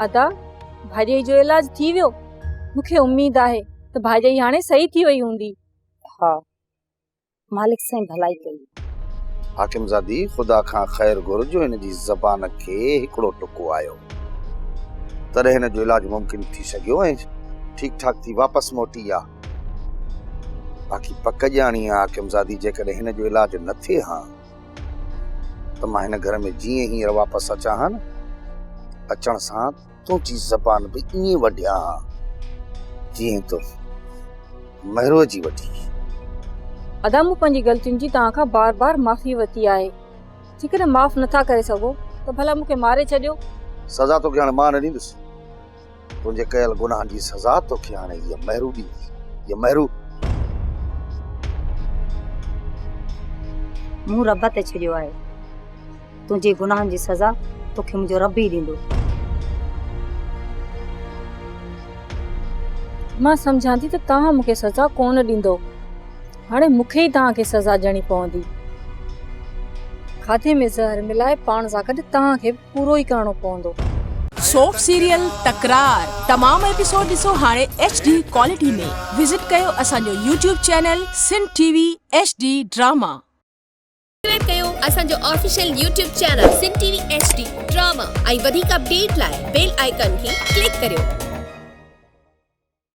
ادا ڀاڄائي جو علاج ٿي ويو. مون کي اميد آهي ته ڀاڄائي هاڻي صحيح ٿي وئي هوندي. ها مالڪ سائين ڀلائي ڪئي. حاڪم زادي خدا کان خير گهر جو هن جي زبان کي هڪڙو ٽڪو آيو تڏهن هن جو علاج ممڪن ٿي سگهيو ۽ ٺيڪ ٺاڪ ٿي واپس موٽي آ. باقي پڪ ڄاڻي آ حاڪم زادي جيڪڏهن هن جو علاج نه ٿئي ها ته مان هن گهر ۾ جيئن هينئر واپس اچان ها نه اچڻ سان تنهنجي زبان به ائين وڍيان ها جيئن تو مهروء جي وڍي. ادا مون پنهنجي غلطين جي توهان کان بار بار معافي ورتي آهي جيڪڏهن معاف نٿا ڪري سگهو ته ڀلا مون کي ماري ڇڏيو. سزا توکي هاڻي مان نه ڏيندس. تنهنجي ڪيل گناهن جي سزا توکي هاڻي هيء مهرو ڏيندي، هيء مهرو. مون رب تي ڇڏيو آهي. تنهنجي گناهن جي سزا توکي منهنجو رب ئي ڏيندو. مان سمجهان ٿي ته توهان مون کي سزا ڪونه ڏيندؤ. هاڻي مون کي ئي توهان کي سزا ڏيڻي پوندي. کاڌي ۾ زهر ملائي پاڻ سان گڏ توهان کي به پورو ئي ڪرڻو پوندو. سوپ سيريل تڪرار تمام ايپيسوڊ ڏسو هاڻي ايڇ ڊي ڪوالٽي ۾ وزٽ ڪيو اسان جو YouTube channel Sindh T V H D drama. Subscribe ڪيو اسان جو official YouTube channel Sindh T V H D drama ۽ وڌيڪ اپڊيٽ لاء بيل آئيڪان کي ڪلڪ ڪريو.